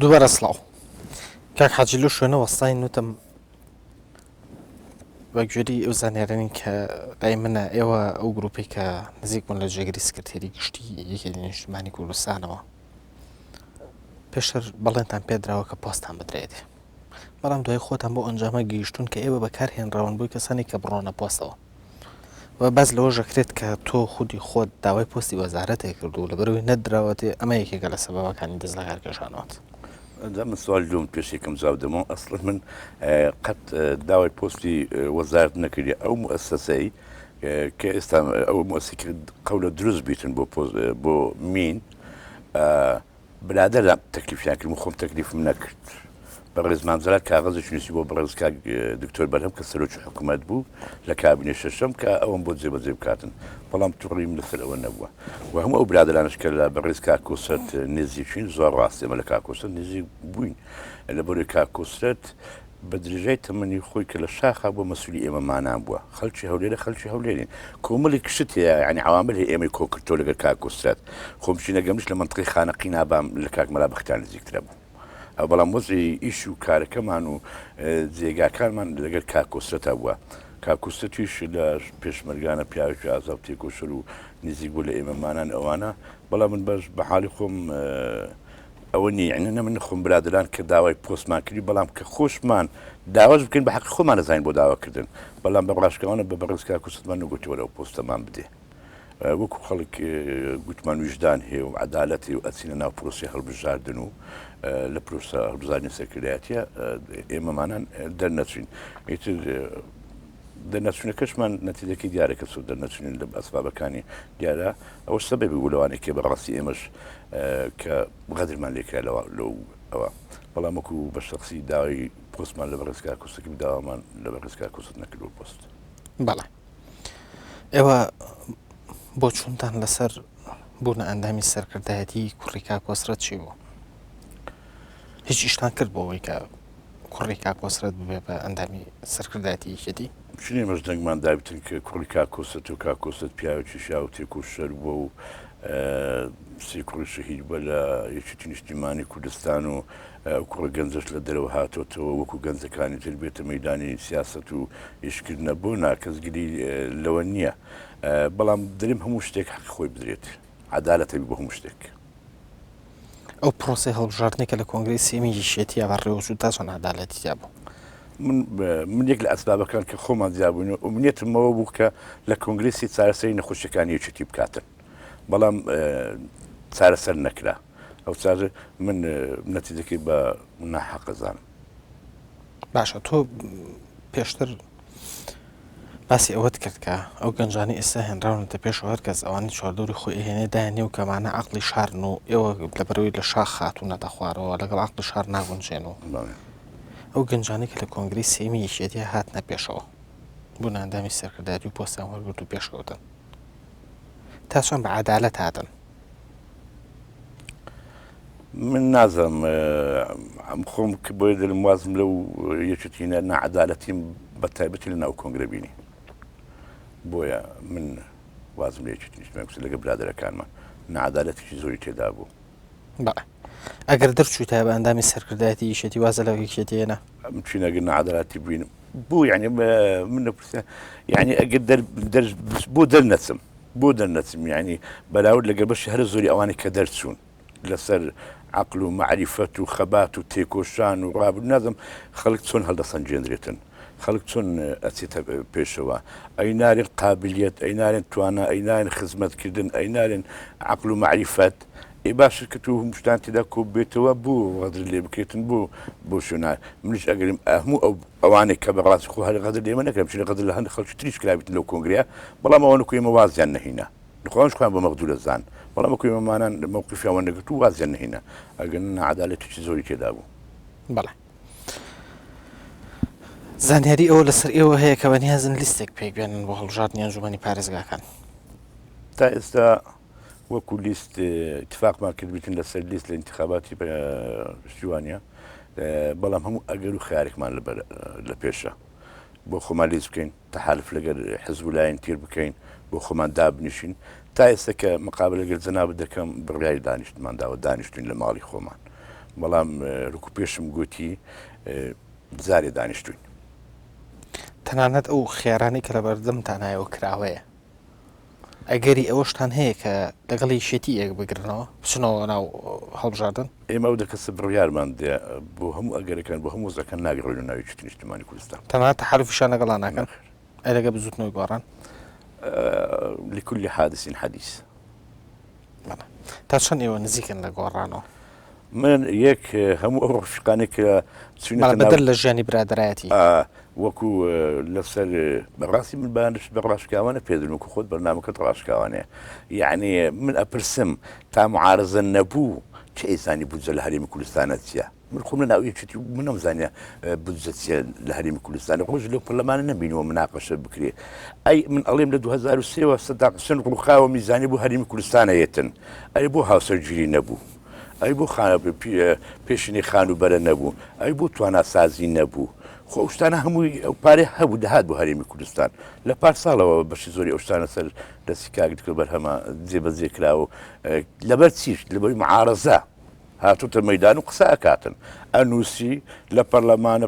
دووبارە سڵاو کاک حاجی لەو شوێنە وەستاین وتم بە گوێری ئەو زانیارانی کە لای منە ئێوە ئەو گروپێک کە نزیک بوون لە جێگری سکرتێری گشتی یەکێتی نیشتمانی کوردستانەوە پێشتر بەڵێنتان پێدراوە کە پۆستان بدرێت بەڵام دوای خۆتان بۆ ئەنجامە گەیشتون کە ئێوە بەکارهێنراون بۆی کەسانی کە بڕۆنە پۆستەوە و باس لەوەش ئەکرێت کە تۆ خودی خۆت داوای پۆستی وەزارەتێک کردو لەبەرئەوەی نەتدراوەتێ ئەمە یەکێکە لە سەبەبەکانی دەست لەکارکێشانەوەت. جا من سوال لۆم پێش یەکەم جواب دەمەوە ئەسڵەن من قەت داوای پۆستی وەزارەت نەکردی ئەو موئەسەسەی کە ئێستا ئەو موئەسەی کە قەولە دروست بیتن بۆ پۆست بۆ مین برادەران تەکلیفیان کردم و خۆم تەکلیفم نەکرد. بەڕێز مام جەلال کاغەزێکی نووسی بۆ بەڕێز کاک دکتۆر بەرهەم کە سەرۆکی حکوومەت بوو لە کابینەی شەشەم کە ئەوەم بۆ جێبەجێ بکاتن، بەڵام توڕەییم لەسەر ئەوە نەبووە و هەموو ئەو برادەرانەش کە لە بەڕێز کاک کۆسرەت نزیکین، زۆر ڕاستە ئێمە لە کاک کۆسرەت نزیک بووین، لەبەرئەوەی کاک کۆسرەت بە درێژای تەمەنی خۆی کە لە شاخا بووە مەسولی ئێمە مانان بووە خەلکی هەولێرە خەلکی هەولێرین کۆمەلێک شت هەیە یانی عەوامل هەیە ئێمەی کۆ کردتەوە لەگەر کاک کۆسرەت خۆم چینە گەمش لە مەنتقەی خانەقی نابام لە کاک مەلا بەختیار نزیکترە بوو ئەو بەڵام وەزعی ئیش و کارەکەمان و جێگاکانمان لەگەر کاک کۆسرەتا بووە کاک کۆسرەتیش لە پێشمەرگانە پیاوێکی ئازا و تێکۆشەر و نزیک بوو لە ئێمە مانان ئەوانە بەڵام من بەش بە حاڵی خۆم ئەوە نیە یەعنی نە من خۆم برادەران کە داوای پۆستمان کردی بەڵام کە خۆشمان داواش بکەین بە حەقی خۆمان ئەزانین بۆ داواکردن بەڵام بە ڕاشکاوانە بە بەڕێز کاک کۆسرەتمان نەگوتی وەرە ئەو پۆستەمان بدێ وەکو خەڵک گوتمان ویژدان هەیە و عەدالەت هەیە و ئەچینە ناو پرۆسەی هەڵبژاردن و لە پرۆسە هەڵبژاردنی سەرکردایەتیە ئێمەمانان دەرنەچوین ئیتر دەرنەچوونەکەشمان نەتیجەکەی دیارە کە چۆن دەرنەچوونین لە ئەسبابەکانی دیارە ئەوەش سەبەبی بوو لەوانەیە کە بەڕاستی ئێمەش کە غەدرمان لێکرا لەوە لەو ئەوە بەڵام وەکو بە شەخسی داوای پۆستمان لە بەڕێز کاک کۆسرەت کرد داوامان لە بەڕێز کاک کۆسرەت نەکردووە پۆست. بەڵێ ئێوە بۆچوونتان لەسەر بوونە ئەندامی سەرکردایەتی کوڕی کاک کۆسرەت چی بوو؟ هیچ ئیشتان کرد بۆ ئەوەی کە کوڕی کاک کۆسرەت ببێ بە ئەندامی سەرکردایەتی یەکێتی؟ چون ئێمەش دەنگمان دابیتن کە کوڕی کاک کۆسرەت و کاک کۆسرەت پیاوێکی شیاو و تێکۆشەر بووە و سێ کوڕی شەهید بووە لە یەکێتی نیشتیمانی کوردستان و ئەو کوڕە گەنجەش لە دەرەوە هاتۆتەوە وەکو گەنجەکانی تر بێتە مەیدانی سیاسەت و ئیشکردنە بۆ نا کەس گلی لەوە نییە بەڵام دەرێم هەموو شتێک حەقی خۆی بدرێت عەدالەت هەبی بۆ هەموو شتێک. ئەو پرۆسەی هەڵبژاردنەی کە لە کۆنگرەی سێیەمی یەکێتییا بەڕێوەچوو تا چەند عەدالەتی تیا بوو؟ من من یەک لە ئەسبابەکان کە خۆمان جیابووینەوە ئومنیەتم ئەوە بوو کە لە کۆنگرەی سێ چارەسەری نەخۆشیەکانی یەکێتی بکاتن بەڵام چارەسەر نەکرا ئەو چارە من نەتیجەکەی بە ناحەق ئەزانم. باشە تۆ پێشتر باسی ئەوەت کرد کە ئەو گەنجانەی ئێستا هێنراونەتە پێشەوە هەر کەس ئەوانەی چواردەوری خۆی ئەهێنێ دایاننێ و کەمانە عەقڵی شارن و ئێوە لەبەرئەوەی لە شاخ هاتوونەتە خوارەوە لەگەڵ عەقڵی شار ناگونجێن و ئەو گەنجانەی کە لە کۆنگرەی سێیەمی یەکێتییا هاتنە پێشەوە بوونە ئەندامی سەرکردایەتی و پۆستیان وەرگرت و پێشکەوتن تا چەند بە عەدالەت هاتن؟ من نازانم ئەم خۆم کە بۆیە دەلم وازم لەو یەکێتی ناعەدالەتیم بە تایبەتی لە ناو کۆنگرە بینی بۆیە من وازم لە یەکێتی نیشتمانی کوردستان لەگەڵ برادەرەکانمان ناعەدالەتێکی زۆری تێدا بوو. بەڵێ ئەگەر دەرچوویتایە بە ئەندامی سەرکردایەتی یەکێتی وازە لە یەکێتی هێنا؟ من چین ئەگەر ناعەدالەتی ببینم بۆ یعنی من نەپرسە یعنی ئەگەر دەر دەر بۆ دەرنەچم بۆ دەرنەچم یانی بەراورد لەگەڵ بەشی هەرە زۆری ئەوانەی کە دەرچوون لەسەر عەقل و مەعریفەت و خەبات و تێکۆشان و ڕابردوو نازم خەڵک چۆن هەڵدەسەنگێنرێتن خەڵک چۆن ئەچێتە پێشەوە ئەی نارێن قابلیت ئەی نارێن توانا ئەی نارێن خزمەتکردن ئەی نارێن عەقل و مەعریفەت ئێ باشە کە تۆ هەموو شتان تێدا کۆ بێتەوە بۆ غەدر لێ بکرێتن بۆ بۆ شوێنار منیش ئەگەرم هەموو ئەو ئەوانەی کە بەڕاستی خۆ هەر غەدر لێمە نەکرا بچینە غەدر لە هەندێک خەڵکی تریش کرابیتن لەو کۆنگرەیە بەڵام ئەوان وەکو ئێمە وازیان نەهینا خۆیانش خۆیان بە مەغدور ئەزان بەڵام وەکو ئێمەمانان مەوقیفیان وەرنەگرت و وازیان نەهینا ئەگەر نا عەدالەتێکی زۆری تێدا بوو. بەڵێ زانیاری ئەوە لەسەر ئێوە هەیە کە بەنیازن لیستێک پێک بێنن بۆ هەڵبژاردنی ئەنجومەنی پارێزگاکان؟ تا ئێستا وەکو لیست اتفاقمان کردبیتن لەسەر لیست لە انتخاباتی پشتیوانە بەڵام هەموو ئەگەر و خیارێکمان لەبەر لە پێشە بۆ خۆمان لیست بکەین تەحالف لەگەر حزب و لایەن تیر بکەین بۆ خۆمان دابنیشین تا ئێستا کە مقابل لەگەر جەنابت دەکەم بڕیاری دانیشتمان داوە دانیشتوین لە ماڵی خۆمان. بەڵام وەکو پێشم گوتی جارێ دانیشتوین. تەنانەت ئەو خیارانەی کە لەبەردەمتانایەوە کراوەیە ئەگەری ئەوەشتان هەیە کە لەگەڵ یەکێتی یەک بگرنەوە بچنەوە ناو هەڵبژاردن؟ ئێمە ئەو دە کەسە بڕیارمان دێ بۆ هەموو ئەگەرەکان بۆ هەموو وەزعەکان ناگەڕێینەوە ناو یەکێتی نیشتیمانی کوردستان. تەنانەت تەحالوفیشان لەگەڵا ناکەن؟ نەخێر. ئەی لەگەڵ بزووتنەوەی گۆڕان؟ لکل حادث حدیث. بەڵێ. تا چەند ئێوە نزیکن لە گۆڕانەوە؟ من یەک هەموو ئەو ڕەفیقانەی کە چوینەتە ناو. بەدەر لە ژیانی برادەرایەتی. وەکو لەسەر بەڕاستی من بانش بە ڕاشکاوانە پێ دەدەم وەکو خۆت بەرنامەکەت ڕاشکاوانەیە یعنی من ئەپرسم تا معارزە نەبوو چه ئەیزانی بودجە لە هەرێمی کوردستانە چییە من خۆم لە ناو یەکێتی من نەمزانیە بودجە چییە لە هەرێمی کوردستان ڕۆژ لەو پەرلەمانە نەبینەوە مناقەشە بکرێ ئەی من ئەڵێم لە 2023ەوە سەدام حوسێن ڕووخاوە میزانی بۆ هەرێمی کوردستانە یەتن ئەی بۆ هاوسەرگیری نەبوو ئەی بۆ پێشینەی خانووبەرە نەبوو؟ ئەی بۆ تواناسازی نەبوو؟ خۆ ئەو شتانە هەمووی ئەو پارەی هەبوو دەهات بۆ هەرێمی کوردستان. لە پار ساڵەوە بەشی زۆری ئەو شتانە سەر دەستی کاک دکتۆر بەرهەمە جێبەجێ کرا و لەبەر چیش؟ لەبەر معارەزە هاتووتە مەدان و قسە ئەکاتن ئەنووسی لە پەرلەمانە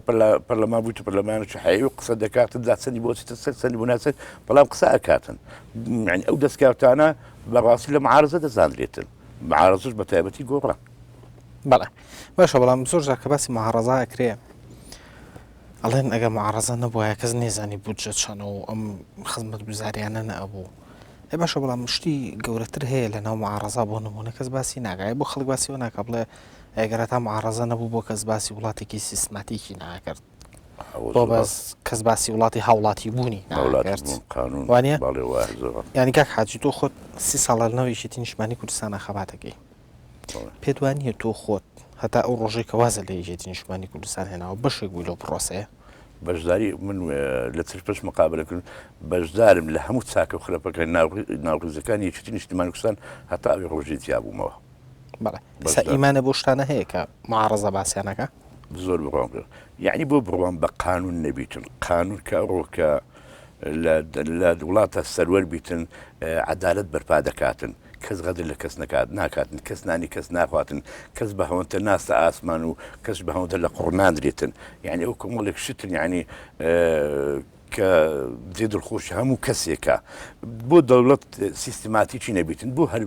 پەرلەمان بوویتە پەرلەمانێکی حەیوی و قسە دەکاتن جا چەندی بۆ چیتە سەر چەندی بۆ ناچێت بەڵام قسە ئەکاتن یعنی ئەو دەستکەوتانە بەڕاستی لە معارەزە دەزانرێتن. معارەزەش بە تایبەتی گۆڕان. بەڵێ باشە بەڵام زۆر جار کە باسی معارەزە ئەکرێ ئەڵێن ئەگەر معارەزە نەبوایە کەس نێزانی بودجە چەنە و ئەم خزمەت گوزاریانە نەئەبوو ئێ باشە بەڵام شتی گەورەتر هەیە لە ناو معارەزە بۆ نمونە کەس باسی ناکا بۆ خەڵک باسی ئەوە ناکا بڵێ ئەگەر هەتا معارەزە نەبوو بۆ کەس باسی وڵاتێکی سیستماتیکی ناکرد بۆ بەس کەس باسی وڵاتی هاوڵاتی بوونی ناکرد وانە ینی کاک حاجی تۆ خۆت سی ساڵە لەناو یەکێتی نیشتمانی کوردستانە خەباتەکەی پێت وان نییە تۆ خۆت هەتا ئەو ڕۆژێک کە وازە لە یەکێتی نیشتمانی کوردستان هێناوە بەشێک بووی لەو پرۆسەیە بەشداری من لە چرپش مقابلەکردن بەشدارم لە هەموو چاکە و خراپەکە ناوڕیزەکانی یەکێتی نیشتمانی کوردستان هەتا ئەوی ڕۆژی جیابوومەوە بەڵێ ئێستا ئیمانە بۆ شتانە هەیە کە معارەزە باسیانەکە؟ زۆر بڕوام پێ یعنی بۆ بڕوام بە قانون نەبیتن قانون کە ئەوڕۆکە لە وڵاتە سەروەر بیتن عدالت بەرپا دەکاتن کەس غەدر لە کەس نەکات ناکاتن کەس نانی کەس ناخواتن کەس بە هەوەنتە ناستە ئاسمان و کەس بە هەوەنتە لە قوڕ نادرێتن یعنی ئەو کۆمەڵێک شتن یعنی کە جێ دڵخۆشی هەموو کەسێکە بۆ دەوڵەت سیستماتیکی نەبیتن بۆ هەر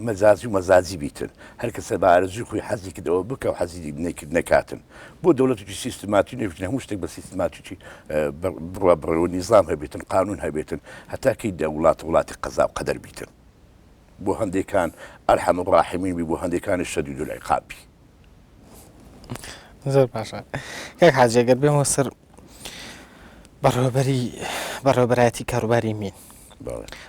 مەجازی و مەزاجی بیتن هەر کەسە بە ئارەزوی خۆی حەزی کرد ئەوە بکە و حەزی نەکرد نەکاتن بۆ دەوڵەتێکی سیستماتی نەبیتن هەموو شتێک بە سیستماتیکی بڕوا بڕێوە نیزام هەبێتن قانون هەبێتن هەتا کەی دە وڵات وڵاتی قەزا و قەدەر بیتن بۆ هەندێکان ئەرحەم الراحمین بی بۆ هەندێکانیش شەدید العقاب بی. زۆر باشە کاک حاجی گەر بێمەوە سەر بەڕێوەبەری بەڕێوەبەرایەتی کاروباری مین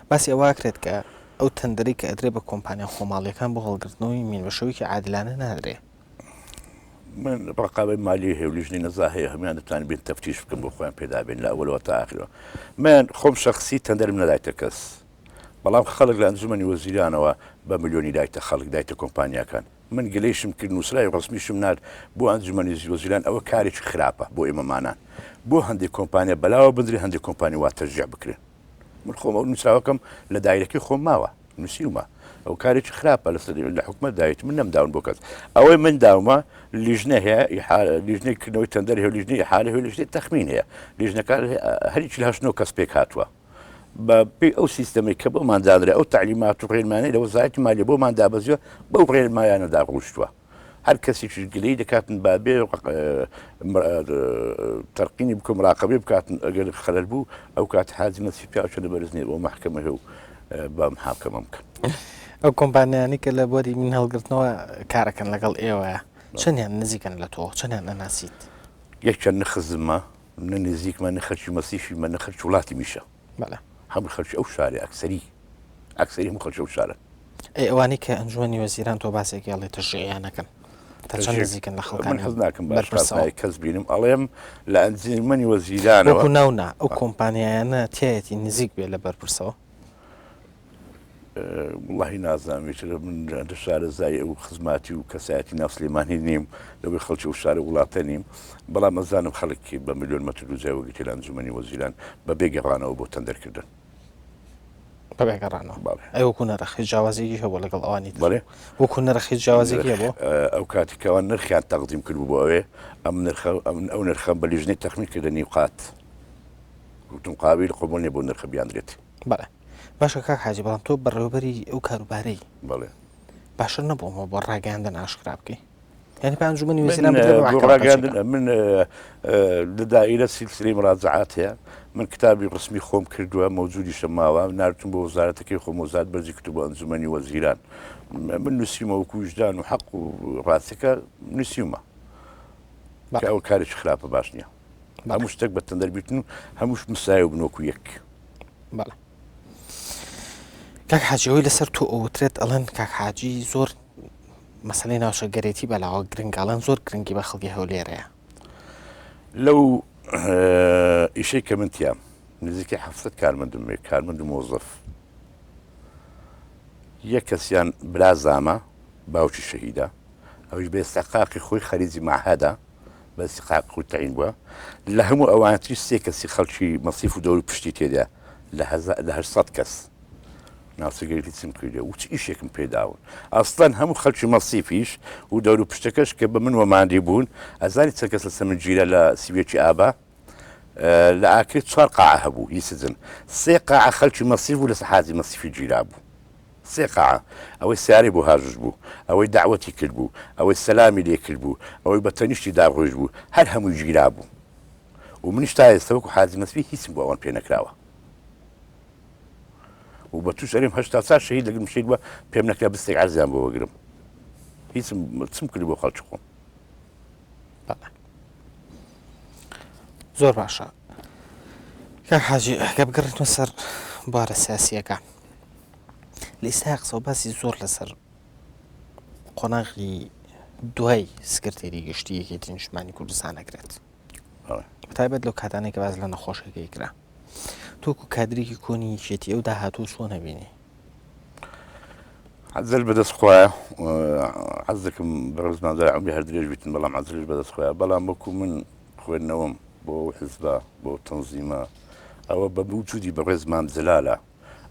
باسی ئەوە کرێت کە ئەو تەندەری کە ئەدرێ بە کۆمپانیا خۆماڵیەکان بۆ هەڵگرتنەوەی مین بە شێوەیەکی عادلانە نادرێ من ڕقابەی مالی هەیە و لیژنەی نەزا هەیە هەمویان دەتوانن بێن تەفتیش بکەن بۆ خۆیان پێدا بێن لە ئەوەلەوە تا ئاخرەوە من خۆم شخصی تەندەرم نەدایتە کەس بەڵام خەڵک لە ئەنجومەنی وەزیرانەوە بە ملیۆنی دایتە خەڵک دایتە کۆمپانیاکان من گلەیشم کرد نوسراوی ڕەسمیشم نارد بۆ ئەنجومەنی وەزیران ئەوە کارێکی خراپە بۆ ئێمەمانان بۆ هەندێک کۆمپانیا بەلاوە بدرێ هەندێک کۆمپانیا وا تەشجیع بکرێن من خۆم ئەو نووسراوەکەم لە دایرەکەی خۆم ماوە نووسیومە ئەو کارێکی خراپە لەسەر لە حکومەت دایت من نەمداون بۆ کەس ئەوەی من داومە لیژنە هەیە لیژنەی کردنەوەی تەندەر هەیە لیژنەی حالە هەیە لیژنەی تەخمین هەیە لیژنەکان هەریکی لە هەشت نۆ کەس پێک هاتووە بە پێی ئەو سیستەمەی کە بۆمان دانرا، ئەو تەعلیمات و ڕێنمایانەی لە وەزارەتی مالیە بۆمان دابەزیوە، بەو ڕێنمایانەدا ڕۆیشتووە. هەر کەسێکیش گلەیی دەکاتن با بێ تەرقینی بکە مراقەبەی بکاتن ئەگەر خەلەل بوو ئەو کات حاجی مەسی پیاو چەندە بەرز نییە بۆ مەحکەمە هەیە و با محاکەمەم بکەن. ئەو کۆمپانیانەی کە لە بواری مین هەڵگرتنەوە کارەکەن لەگەڵ ئێوەیە چەندیان نزیکن لە تۆ چەندیان ئەناسیت؟ یەکیان نە خزممە نە نزیکمە نە خەرکی مەسیحیمە نە خەرکی وڵاتیمیشە بەڵێ. هەموو خەرکی ئەو شارێ ئەکسەری ئەکسەری هەموو خەرکی ئەو شارەن. ئەی ئەوانەی کە ئەنجومەنی وەزیران تۆ باسێکی ئەڵێ تەشجیعیان ئەکەن تا چەند تەشجیع نزیکن لە من خەڵکانی حەز ناکەم بە ئەشخاص بەرپرسەوە؟ ناوی کەس بینم ئەڵێم لە ئەنجومەنی وەزیرانەوە وەکو ناو نا ئەو کۆمپانیایانە تیایەتی نزیک بێ لە بەرپرسەوە؟ وەڵاهی نازانم ئیتر من لە شارەزای ئەو خزماتی و کەسایەتی ناو سلێمانی نیم لەوەی خەڵکی ئەو شارە وڵاتە نیم بەڵام ئەزانم خەڵک بە ملیۆن مەتر دووجای وەگرتێ لە ئەنجومەنی وەزیران بە بێ گەڕانەوە بۆ تەندەرکردن. بەبێ گەڕانەوە. بەڵێ. ئەی وەکو نرخ هیچ جیاوازیەکی هەبووە لەگەڵ ئەوانی تر؟ بەڵێ. وەکو نرخ هیچ جیاوازیەکی هەبووە؟ ئەو کاتی کە ئەوان نرخیان تەقدیم کردبوو بۆ ئەوێ، ئەم نرخە ئەو نرخەم بە لیژنەی تەخمین کردە نیو قات. گوتم قابیل قبوڵ نیە بەو نرخە بیاندرێت. بەڵێ. باشە کاک حاجی بەڵام تۆ بەڕێوەبەری ئەو کاروبارەی. بەڵێ. باشتر نەبوو ئەمە بۆ ڕاگەیاندن ئاشکرا بکەی؟ یعنی پێ ئەنجومەنی من وەزیران بدرێ بە بۆ مەحکەمە ڕاگەیاندن پەچەکە. من لە دائیرە سیلسلەی مراجعات هەیە من کتابی ڕسمی خۆم کردووە مەوجودیشە ماوە ناردوم بۆ وەزارەتەکەی خۆم وەزارەت بەرزی کردو بۆ ئەنجومەنی وەزیران من نووسیومە وەکو ویژدان و حەق و ڕاستەکە نووسیومە کە بەڵێ. ئەو کارێکی خراپە باش نییە بەڵێ. هەموو شتێک بە تەندەر بیتن و هەمووش مساوی بن وەکو یەک. بەڵێ. کاک حاجی ئەوەی لەسەر تۆ ئەوترێت ئەڵێن کاک حاجی زۆر مەسەلەی ناوچەگەرێتی بەلاوە گرنگە ئەڵێن زۆر گرنگی بە خەڵکی هەولێرەیە. لەو ئیشەی کە من تیام نزیکەی 700 کارمەندم هەیە کارمەند و مۆزەف یەک کەسیان برازامە باوکی شەهیدە ئەویش بە ئێستحقاقی خۆی خەریجی مەعهەدە بە ئیستحقاقی خۆی تەعین بووە لە هەموو ئەوانتری سێ کەسی خەڵکی مەسیف و دەوری پشتی تێدا لە 800 کەس ناوچەگەرێتی چم کردوە و چ ئیشێکم پێ داون ئەسڵەن هەموو خەلکی مەسیفیش و دەورو پشتەکەش کە بە من وە ماندی بوون ئەزانی چەند کەس لەسەر من گیرا لە سیویەکی ئابا لە ئاکرێ چوار قاعە هەبوو هی سجن سێ قاعە خەلکی مەسیف بوو لەسەر حاجی مەسیفی گیرا بوو سێ قاعە ئەوەی سیارەی بۆ هاژش بوو ئەوەی دەعوەتی کرد بوو ئەوەی سەلامی لێ کرد بوو ئەوەی بە تەنیشتی دا ڕۆیشت بوو هەر هەمووی گیرا بوو و منیش تا ئێستا وەکو حاجی مەسیفی هیچم بۆ ئەوان پێ نەکراوە. و بە توش ئەرێم 84 شەهید لەگرم شەهید بووە پێم نەکرا بستێک عەرزیان بۆ وەگرم هیچم چم کرد بۆ خەڵکی خۆم. زۆر باشە کاک حاجی ئەگە بگەڕێتەوە سەر بارە سیاسیەکە لە ئێستا قسە و باسی زۆر لەسەر قۆناغی دوای سکرتێری گشتی یەکێتی نیشتمانی کوردستان ئەکرێت بەتایبەت لەو کاتانەی کە باس لە نەخۆشەکەی کرا تۆکو کادرێکی کۆنی یەکێتی ئەو داهاتوو چۆن ئەبینی؟ عەزەل بەدەست خوایە حەز دەکەم بەڕێزمان جارێ عومری هەر درێژ بیتن بەڵام عەزەلیش بەدەست خوایە بەڵام وەکو من خوێندنەوەم بۆ ئەو حزبە بۆ تەنزیمە ئەوە بە وجودی بەڕێز مام جەلالە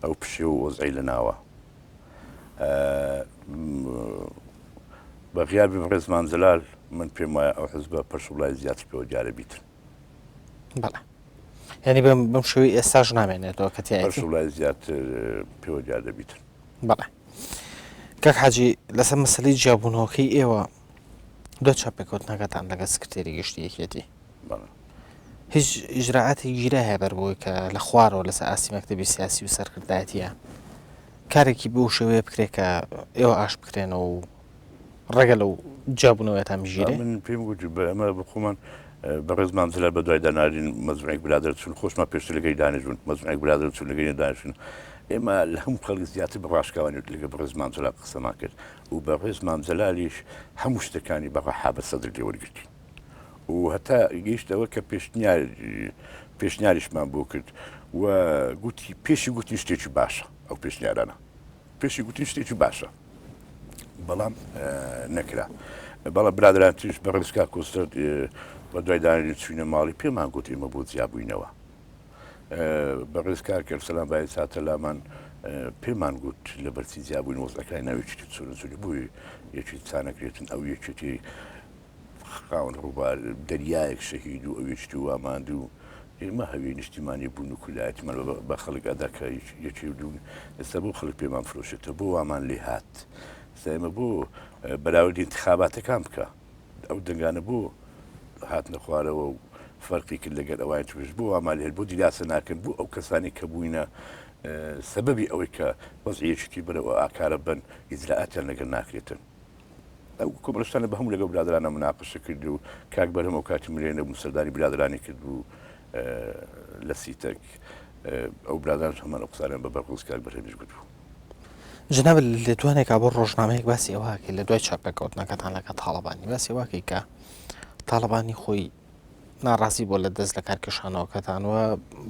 ئەو پشێو و وەزعەی لە ناوە بە غیابی بەڕێز مام جەلال من پێم وایە ئەو حزبە پەرشوبڵای زیاتر پێوە دیارە بیتن. بەڵێ یعنی بەم بەم شێوەی ئێستاش نامێنێتەوە کە تیایەتی. پەرشوبڵای زیاتر پێوە دیار دەبیتن. بەڵێ کاک حاجی لەسەر مەسەلەی جیابوونەوەکەی ئێوە دوای چاپێکەوتنەکەتان لەگەڵ سکرتێری گشتی یەکێتی بەڵێ. هیچ ئیجرائاتێک گیرا هەیە بەر بۆی کە لە خوارەوە لەسەر ئاستی مەکتەبی سیاسی و سەرکردایەتیە کارێکی بەو شێوەیە بکرێت کە ئێوە ئاش بکرێنەوە و ڕێگە لەو جیابوونەوەتان بگیرێ؟ من پێم گوت ئەمە بە خۆمان بەڕێز مام جەلال بە دوای دانارین مەجموعێک برادەر چون خۆشمان پێشتر لەگەی دانیشتبوون مەجموعێک برادەر چون لەگەی دانیشتن ئێمە لە هەموو خەڵک زیاتر بە ڕاشکاوانی لەگە بەڕێز مام جەلال قسەمان کرد و بەڕێز مام جەلالیش هەموو شتەکانی بە ڕەحابەت سەدر لێ وەرگرتین و هەتا گەیشتەوە کە پێشنیار پێشنیاریشمان بۆ کرد و گوتی پێشی گوتین شتێکی باشە ئەو پێشنیارانە پێشی گوتین شتێکی باشە بەڵام نەکرا بەڵام برادران تریش بە ڕێزکا کۆسرەت بە دوای دانێ چوینە ماڵی پێمان گوت ئێمە بۆ جیابووینەوە بە ڕێز کاک ئەرسەلان بای ساتە لامان پێمان گوت لە بەرچی جیابووین وەزعەکانی ناو یەکێتی چۆن چۆنی بۆی یەکێتی چانەکرێتن ئەو یەکێتی خاوەن ڕووبار دەریایەک شەهید و ئەو یەکێتی وا ماندوو ئێمە هەوی نیشتیمانی بوون و کوردایەتیمان بە خەڵک ئەدا کە یەکێ و دوو ئێستا بۆ خەڵک پێمان فرۆشێتەوە بۆ وامان لێ هات ئێستا ئێمە بۆ بەراوردی انتخاباتەکان بکە ئەو دەنگانە بۆ هاتنە خوارەوە و فەرقی کرد لەگەر ئەوانی ترش بۆ وامان لێ بۆ دیراسە ناکەن بۆ ئەو کەسانی کە بووینە سەبەبی ئەوەی کە وەزعی یەکێتی بەرەو ئاکارە بن ئیجرائاتیان لەگەر ناکرێتن ئەو کۆمەڵە شتانە بە هەموو لەگەڵ برادەرانە مناقەشە کرد و کاک بەرهەم ئەو کاتی ملێ نەبووم سەردانی برادەرانی کرد بوو لە سیتەک ئەو برادەرانش هەمان ئەو قسانیان بە بەرقوز کاک بەرهەمیش گوتبوو. جەنابت لە لێدوانێکا بۆ ڕۆژنامەیەک باسی ئەوە ئەکەی لە دوای چاپێکەوتنەکەتان لەگەڵ تاڵەبانی باسی ئەوە ئەکەی کە تاڵەبانی خۆی ناڕازی بووە لە دەست لەکارکێشانەوەکەتان و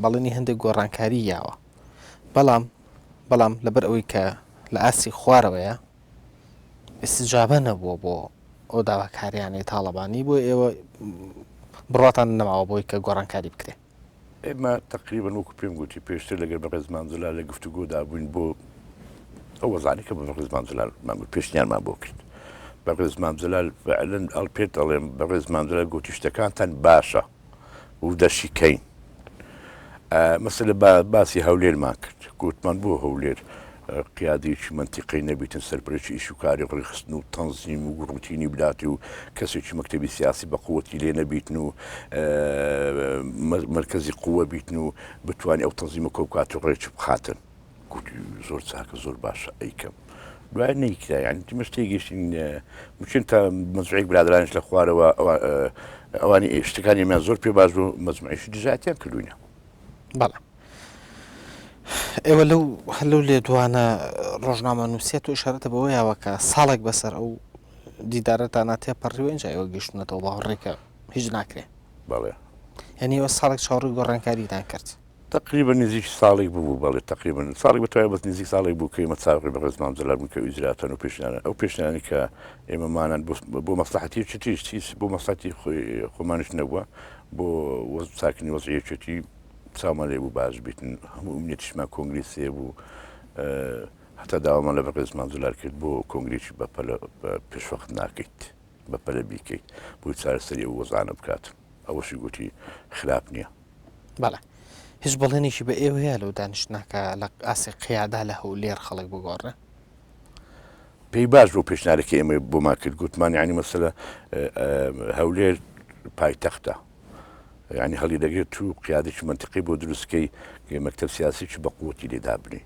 بەڵێنی هەندێک گۆڕانکاری یاوە بەڵام بەڵام لەبەر ئەوەی کە لە ئاستی خوارەوەیە ئیستجابە نەبووە بۆ ئەو داواکاریانەی تاڵەبانی بۆ ئێوە بڕواتان نەماوە بۆی کە گۆڕانکاری بکرێ. ئێمە تەقریبەن وەکو پێم گوتی پێشتر لەگەر بەڕێز مام جەلال لە گفتوگۆدا بووین بۆ ئەو وەزانەی کە بە بەڕێز مام جەلال مان گوت پێشنیارمان بۆ کرد. بەڕێز مام جەلال فعلەن ئەڵ پێت ئەڵێم بەڕێز مام جەلال گوتی شتەکانتان باشە و دەشیکەین. مەسەلە باسی هەولێرمان کرد گوتمان بۆ هەولێر قیادەیەکی مەنتیقەی نەبیتن سەرپەرشتی ئیش و کاری ڕێکخستن و تەنزیم و ڕوتینی بدات و کەسێکی مەکتەبی سیاسی بە قوتی لێ نەبیتن و مەرکەزی قووە بیتن و بتوانێت ئەو تەنزیمە کۆ بکات و ڕێکی بخاتن. گوتی زۆر چاکە زۆر باشە ئەیکەم. دوای نەیکرا یانی تیمەش تێگەیشتین ممکن تا مەجموعێک برادرانیش لە خوارەوە ئەوانی شتەکانی ئێمەیان زۆر پێ باش بوو مەجموعێکی دژایەتیان کردوینە. بەڵێ ئێوە لەو هەر لەو لێدوانە ڕۆژنامەنووسیە تۆ ئیشارەتە بەوە یاوە کە ساڵێک بەسەر ئەو دیدارەتانە تێپەڕیوە ئینجا ئێوە گەیشتوونەتەوە باوەڕێ کە هیچ ناکرێ. بەڵێ. یعنی ئێوە ساڵێک چاوەڕێی گۆڕانکاریتان کرد. تەقریبەن نزیک ساڵێک ببوو بەڵێ تەقریبەن ساڵێک بە تەواوی بەس نزیک ساڵێک بوو کە ئێمە چاوەڕێی بەڕێز مام جەلال بووین کە ئیجراتان و پێشنیاران ئەو پێشنیارانەی کە ئێمەمانان بۆ مەسڵەحەتی یەکێتیش هیچ بۆ مەسڵەحەتی خۆمانیش نەبووە بۆ چاکردنی وەزعی یەکێتی چاومان لێ بوو باش بیتن هەموو ئومنیەتیشمان کۆنگرەی سێ بوو هەتا داوامان لە بەڕێز مام جەلال کرد بۆ کۆنگرێکی بەپەلە پێشوەخت ناکەیت بەپەلە بیکەیت بۆی چارەسەری ئەو وەزعانە بکات ئەوەشی گوتی خراپ نییە. بەڵێ هیچ بەڵێنێکی بە ئێوە هەیە لەو دانیشتنە کە لە ئاستی قیادە لە هەولێر خەڵک بگۆڕێ؟ پێی باش بوو پێشنیارەکەی ئێمەی بۆمان کرد گوتمان یانی مەسەلە هەولێر پایتەختە یعنی هەڵی دەگرێت و قیادێکی منتیقی بۆ دروستکەی مەکتەب سیاسیی بە قوتی لێ دابنێ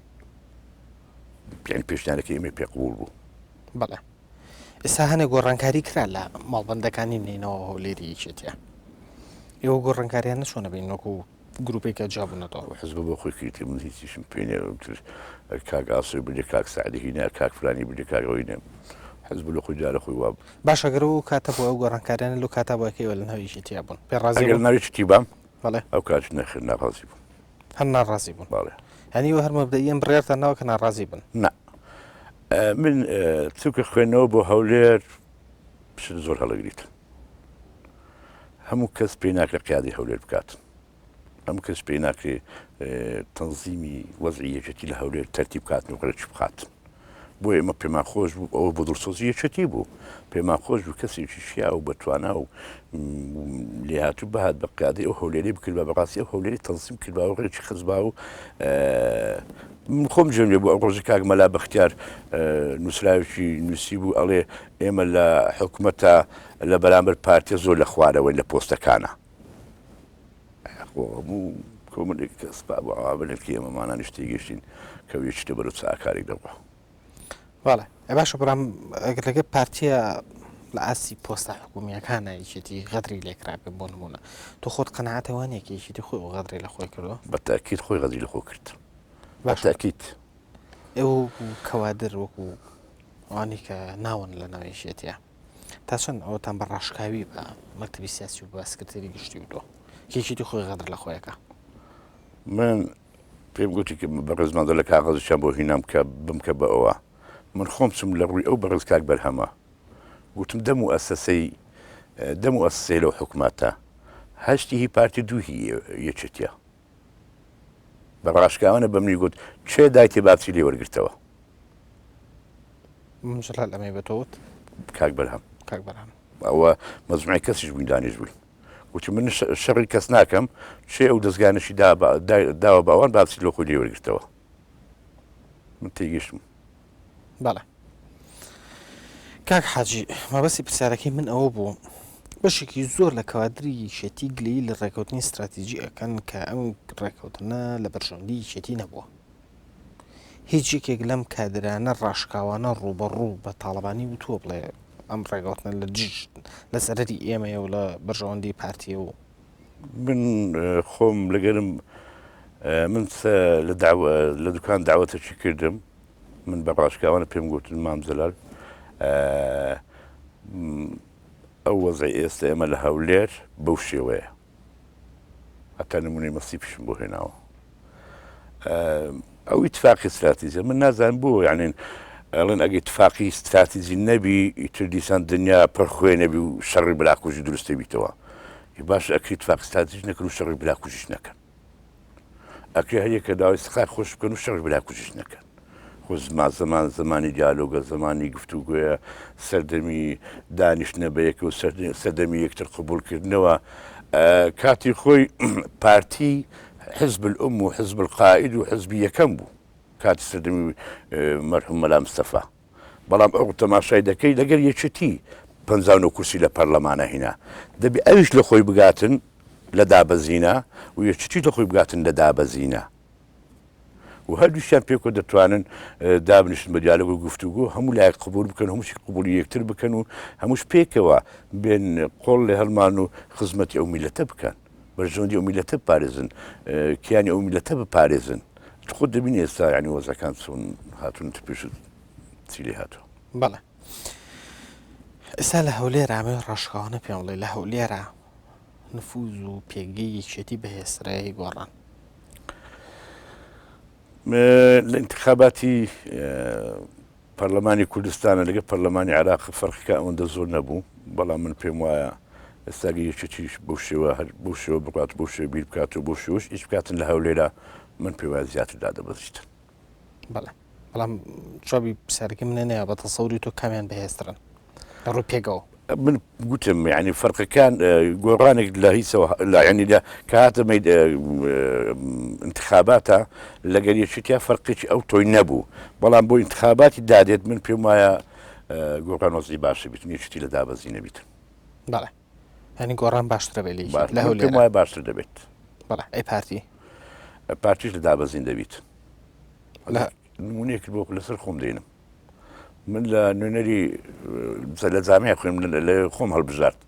یعنی پێشنیارەکەی ئێمەی پێ قبوڵ بوو. بەڵێ ئێستا هەنێ گۆڕانکاری کرا لە ماڵبەندەکانی نەینەوە هەولێری یەکێتیە ئێوە گۆڕانکاریان نەچۆنە بین وەکو گروپێک کە جیابوونەتەوە. حزبە بۆ خۆی کردی من هیچیشم پێ نیە کاک ئاسۆی بردی کاک سەعدی هینا کاک فلانی بردی کاک ئەوەی نێ حزب لە خۆی جارە خۆی واب. باشە گەر ئەو کاتە بوو ئەو گۆڕانکاریانە لەو کاتە بووە کە ئێوە لە ناو یەکێتیا بوون پێ ڕازی ئەگەر بوون؟ ناو یەکێتی بام بەڵێ. ئەو کاتیش نەخێر ناڕازی بووم. هەر ناڕازی بوون. بەڵێ. یانی ئێوە هەر مەبدەئیەن بڕیارتان ناوە کە ناڕازی بن. نا من چونکە خوێندنەوە بۆ هەولێر شت زۆر هەڵەگریت. هەموو کەس پێی ناکرێت قیادەی هەولێر بکات. هەموو کەس پێی ناکرێت تەنزیمی وەزعی یەکێتی لە هەولێر تەرتیب بکاتن و ڕێکی بخاتن. بۆ ئێمە پێمان خۆش بوو ئەوە بۆ دڵسۆزی یەکێتی بوو پێمان خۆش بوو کەسێکی شیا و بەتوانا و لێهاتوو بهات بە قیادەی ئەو هەولێری بکرد بە بەڕاستی ئەو هەولێری تەنزیم کردبا و ڕێکی خستبا و من خۆم جێم لێ بوو ئەو ڕۆژە کاک مەلا بەختیار نووسراوێکی نووسی بوو ئەڵێ ئێمە لە حکومەتە لە بەرامبەر پارتیە زۆر لە خوارەوەین لە پۆستەکانە. خۆ هەموو کۆمەلێک کەس با بۆ عواملێکی ئێمەمانانیش تێگەیشتین کە یەکێتی بەرەو چ ئاکارێک دەڕوا. بەڵێ باشە برام ئەگەر لەگە پارتیە لە ئاستی پۆستە حکومیەکانە یەکێتی غەدری لێکرابێ بۆ نمونە تۆ خۆت قەناعەتە وانە کە یەکێتی خۆی ئەو غەدرەی لە خۆی کردووە؟ بە تاکید خۆی غەدری لە خۆ کرد. بە تاکید. ئێوە وەکو کەوادر وەکو ئەوانەی کە ناون لە ناو یەکێتیە تا چەند ئەوەتان بە ڕاشکاوی بە مەکتەبی سیاسی و بە سکرتێری گشتی وتووە کە یەکێتی خۆی غەدر لە خۆیەکە؟ من پێم گوتی کە بەڕێز مادە لە کاغەزێکیان بۆ هینام کە بمکە بە ئەوە من خۆم چم لە ڕووی ئەو بەڕێز کاک بەرهەمە گوتم دە موئەسەسەی دە موئەسەسەی لەو حکومەتە هەشتی هی پارتی دوو هی یەکێتیە بە ڕاشکاوانە بە منی گوت کێ دایتێ بابچی لێ وەرگرتەوە من جەلال ئەمەی بە تۆ وت کاک بەرهەم کاک بەرهەم ئەوە مەجموعەی کەسیش بووین دانیش بووین گوتی من شەڕی کەس ناکەم چێ ئەو دەستگانشی داوە باوان باسی لۆ خۆی لێ وەرگرتەوە من تێگەشتم بەڵێ کاک حاجی مەبەستی پرسیارەکەی من ئەوە بوو بەشێکی زۆر لە کادری یەکێتی گلەیی لە ڕێکەوتنی ستراتیجی ئەکەن کە ئەم ڕێکەوتنە لە بەرژەوەندی یەکێتی نەبووە هیچ یەکێک لەم کادرانە ڕاشکاوانە ڕووبەڕوو بە تاڵەبانی وتووە بڵێ ئەم ڕێگەوتنە لە دژ لە زەرەری ئێمەیە و لە بەرژەوەندی پارتیە و من خۆم لەگەرم من لە داوە لە دوکان داوەتەکی کردم من بە ڕاشکاوانە پێم گوتن مام جەلال ئەو وەزعی ئێستا ئێمە لە هەولێر بەو شێوەیە هەتا نمونەی مەسیپیشم بۆ هێناوە ئەو ئیتفاقی استراتیجە من نازانم بۆ یعنی ئەڵێن ئەگە ئیتفاقی استراتیجی نەبی ئیتر دیسان دنیا پڕ خوێ نەبی و شەڕی براکوژی دروستە بیتەوە باش ئەکری ئیتفاق استراتیج نەکەن و شەڕی براکوژیش نەکەن. ئەکرێ هەریەکە داوای سقای خۆش بکەن و شەڕ براکوژیش نەکەن. خۆ زما زەمان زەمانی دیالۆگە، زەمانی گفتوگۆیە، سەردەمی دانیشتنە بە یەکەوە، سەردەمی یەکتر قبوڵکردنەوە. کاتی خۆی پارتی حزب الام و حزب القائد و حزبی یەکەم بوو کاتی سەردەمی مەرحوم مەلا مستەفا. بەڵام ئەو تەماشای دەکەی لەگەر یەکێتی 59 کورسی لە پەرلەمانە هینا دەبی ئەویش لە خۆی بگاتن لە دابەزینە و یەکێتی لە خۆی بگاتن لە دابەزینە. و هەردووکیان پێکەوە دەتوانن دابنیشن بە دیالۆگ و گفتوگۆ هەموو لایەک قبول بکەن هەمووشی قبولی یەکتر بکەن و هەمووش پێکەوە بێن قۆڵ لێ هەڵمان و خزمەتی ئەو میلەتە بکەن بەرژەوەندی ئەو میلەتە بپارێزن کیانی ئەو میلەتە بپارێزن خۆت دەبینی ئێستا یعنی وەزەکان چۆن هاتوون پێش چی لێ هاتووە. بەڵێ ئێستا لە هەولێر ئەمەوێ ڕاشکاوانە پێم بڵێ لە هەولێرە نفوز و پێگەی یەکێتی بەهێزترە یا هی گۆڕان؟ لە ئینتخاباتی پەرلەمانی کوردستانە لەگە پەرلەمانی عێراق فەرقەکە ئەوەندە زۆر نەبوو بەڵام من پێم وایە ئێستاگە یەکێتیش بەو شێوە هەر بەو شێوە بڕات بەو شێوە بیر بکات و بەو شێوەش ئیش بکاتن لە هەولێرا من پێم وایە زیاتر دادەبەزیتن. بەڵێ بەڵام جوابی پرسیارەکەی منە نەیە بە تەسەوری تۆ کامیان بەهێزترن لە ڕووی پێگەوە؟ من گوتم یعنی فەرقەکان گۆڕانێک لە هیچەوە لە یعنی لە کە هاتە مەید انتخاباتە لەگەر یەکێتیا فەرقێکی ئەو تۆی نەبوو بەڵام بۆ انتخاباتی دادێت من پێم وایە گۆڕان وەزعی باشە بیتن یەکێتی لە دابەزی نەبیتن. بەڵێ یعنی گۆڕان باشترە بێ لە یەکێتی لە هەولێر پێم وایە باشتر دەبێت. بەڵێ ئەی پارتی؟ پارتیش لە دابەزین دەبیت. لە نمونەیەک بۆ لەسەر خۆم دێنم من لە نوێنەری لە جامیع خوێن لە خۆم هەڵبژارد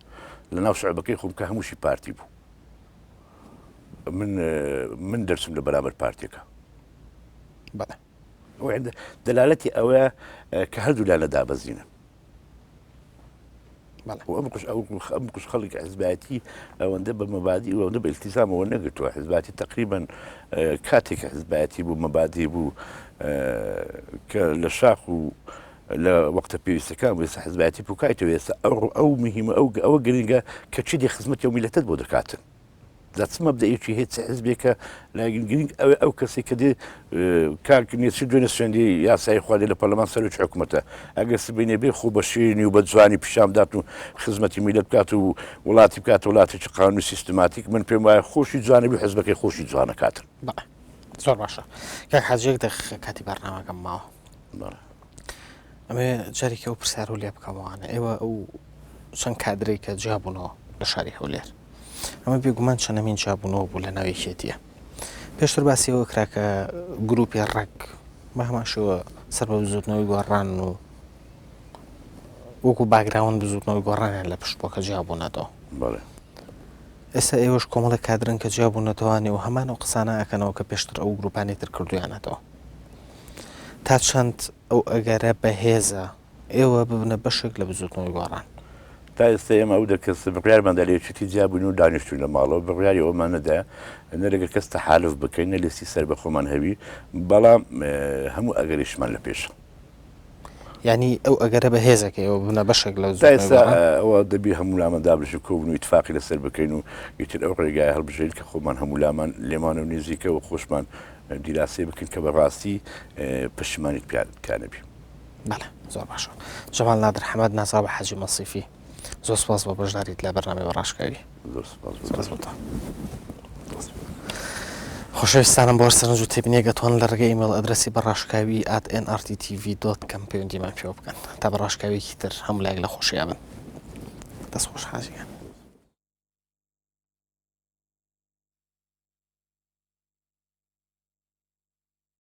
لە ناو شعبەکەی خۆم کە هەمووشی پارتی بوو من من دەرسم لە بەرامبەر پارتیەکە بەڵێ دەلالەتی ئەوە کە هەردوو لا لە دابەزینە ئەم قش ئەو ئەم قش خەڵک حزبایەتی ئەوەندە بە مەبادی ئەوەندە بە ئیلتیزامەوە نەگرتووە حزباتی تقریبا کاتێک حزبایەتی بوو مەبادی بوو کە لە شاخ و لە وەختە پێویستەکان وێستا حزبایەتی پوکایتەوە ئێستا ئەو ئەو مهمە ئەو ئەوە گرنگە کە چی دێ خزمەتی ئەو میلەتت بۆ دەکاتن. جا چ مەبدەئێکی هەیە چ حزبێکە لای گرنگ ئەوێ ئەو کەسێک کە دێ کاک نێچیر دوێنێ سوێندی یاسایی خوارد لە پەرلەمان سەرۆکی حکوومەتە ئەگەر سبەینێ بێ خۆ بە شیرینی و بە جوانی پیشان بدات و خزمەتی میلەت بکات و وڵاتی بکات وڵاتێکی قانون و سیستماتیک من پێم وایە خۆشی جوانە بی حزبەکەی خۆشی جوانەکاتن. بەڵێ زۆر باشە کاک حاجی یەک دەقیقە کاتی بەرنامەکەم ماوە. بەڵێ. ئەمەوێ جارێکی ئەو پرسیارە لێ بکەمەوانە ئێوە ئەو چەند کادرەی کە جیابوونەوە لە شاری هەولێر ئەمە بێگومان چەنەمین جیابوونەوە بوو لە ناو یەکێتیە پێشتر باسی ئەوە کرا کە گروپی ڕەگ بە هەمان شێوە سەر بە بزوتنەوەی گۆڕان و وەکو باگراون بزوتنەوەی گۆڕانیان لە پشت بووە کە جیابوونەتەوە بەڵێ ئێستا ئێوەش کۆمەڵێک کادرن کە جیابوونەتەوانی و هەمان ئەو قسانە ئەکەنەوە کە پێشتر ئەو گروپانی تر کردویانەتەوە تا چەند ئەو ئەگەرە بەهێزە ئێوە ببنە بەشێک لە بزوتنەوەی گۆڕان؟ تا ئێستا ئێمە ئەو دە کەسە بڕیارمان دا لە یەکێتی جیا بووین و دانیشتووین لە ماڵەوە، بڕیاری ئەوەمان نەدا نە لەگەڵ کەس تەحالوف بکەین نە لیستی سەربەخۆمان هەبی، بەڵام هەموو ئەگەریشمان لە پێشە. یانی ئەو ئەگەرە بەهێزە کە ئێوە ببنە بەشێک لە تا بزوتنەوەی ئێستا گۆڕان؟ ئەوە دەبی هەموو لامان دابنیشین کۆبن و ئیتفاقی لەسەر بکەین و ئیتر ئەو ڕێگایە هەڵبژێرین کە خۆمان هەموو لامان لێمانەوە نزیکە و خۆشمان دیراسەی بکەین کە بەڕاستی پەشیمانیت پیا نەبی. بەڵێ زۆر باشە جەمال نادر حەمەد ناسراو بە حەجی مەسیفی زۆر سپاس بۆ بەشداریت لە بەرنامەی بەڕاشکاوی زۆر سپاس سپاس بۆ تۆ. خۆشەویستانم بۆ سەرنج و تێبینیەک ئەتوانن لە ڕێگەی ئیمەیڵ ئەدرەسی بە ڕاشکاوی at nrttv dot com پەیوەندیمان پێوە بکەن تا بە ڕاشکاویەکی تر هەموو لایەک لە خۆشیا بن دەست خۆش حاجیان.